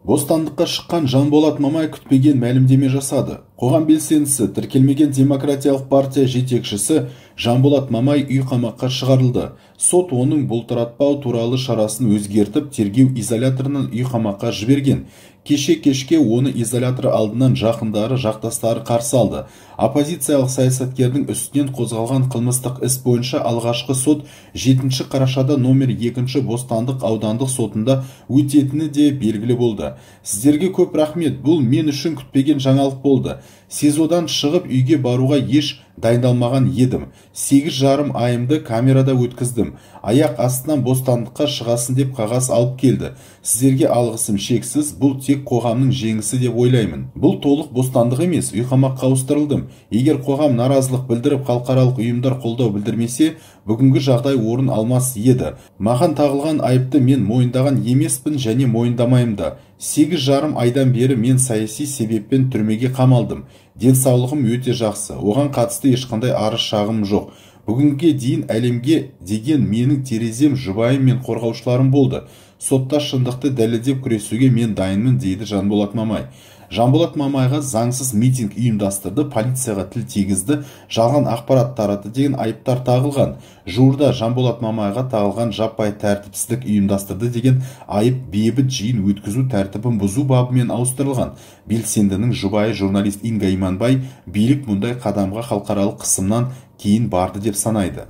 Бостандыққа шыққан Жанболат Мамай күтпеген мәлімдеме жасады. Қоғам белсендісі, тіркелмеген демократиялық партия жетекшісі Жанболат Мамай үй қамаққа шығарылды. Сот оның бұлтартпау туралы шарасын өзгертіп, тергеу изоляторынан үй қамаққа жіберген. Кеше кешке оны изолятор алдынан жақындары, жақтастары қарсы алды. Оппозициялық саясаткердің үстінен қозғалған қылмыстық іс бойынша алғашқы сот 7 қарашада номер 2 Бостандық аудандық сотында өтетіні де белгілі болды. Сіздерге көп рахмет, бұл мен үшін күтпеген жаңалық болды. СИЗОдан шығып үйге баруға еш дайындалмаған едім. 8,5 айымды камерада өткіздім. Аяқ астынан бостандыққа шығасын деп қағаз алып келді. Сіздерге алғысым шексіз, бұл тек қоғамның жеңісі деп ойлаймын. Бұл толық бостандық емес, үй қамаққа ауыстырылдым. Егер қоғам наразылық білдіріп, халықаралық ұйымдар қолдау білдірмесе, бүгінгі жағдай орын алмас еді. Маған тағылған айыпты мен мойындаған емеспін және мойындамаймын да. 8,5 айдан бері мен саяси себеппен түрмеге қамалдым. Денсаулығым өте жақсы, оған қатысты ешқандай арыз шағым жоқ. Бүгінге дейін әлемге деген менің терезем, жұбайым мен қорғаушыларым болды. Сотта шындықты дәлелдеп күресуге мен дайынмын, дейді Жанболат Мамай. Жанболат Мамайға заңсыз митинг ұйымдастырды, полицияға тіл тигізді, жалған ақпарат таратты деген айыптар тағылған. Жуырда Жанболат Мамайға тағылған жаппай тәртіпсіздік ұйымдастырды деген айып бейбіт жиын өткізу тәртібін бұзу бабымен ауыстырылған. Белсендінің жұбайы журналист Инга Иманбай билік мұндай қадамға халықаралық қысымнан кейін барды деп санайды.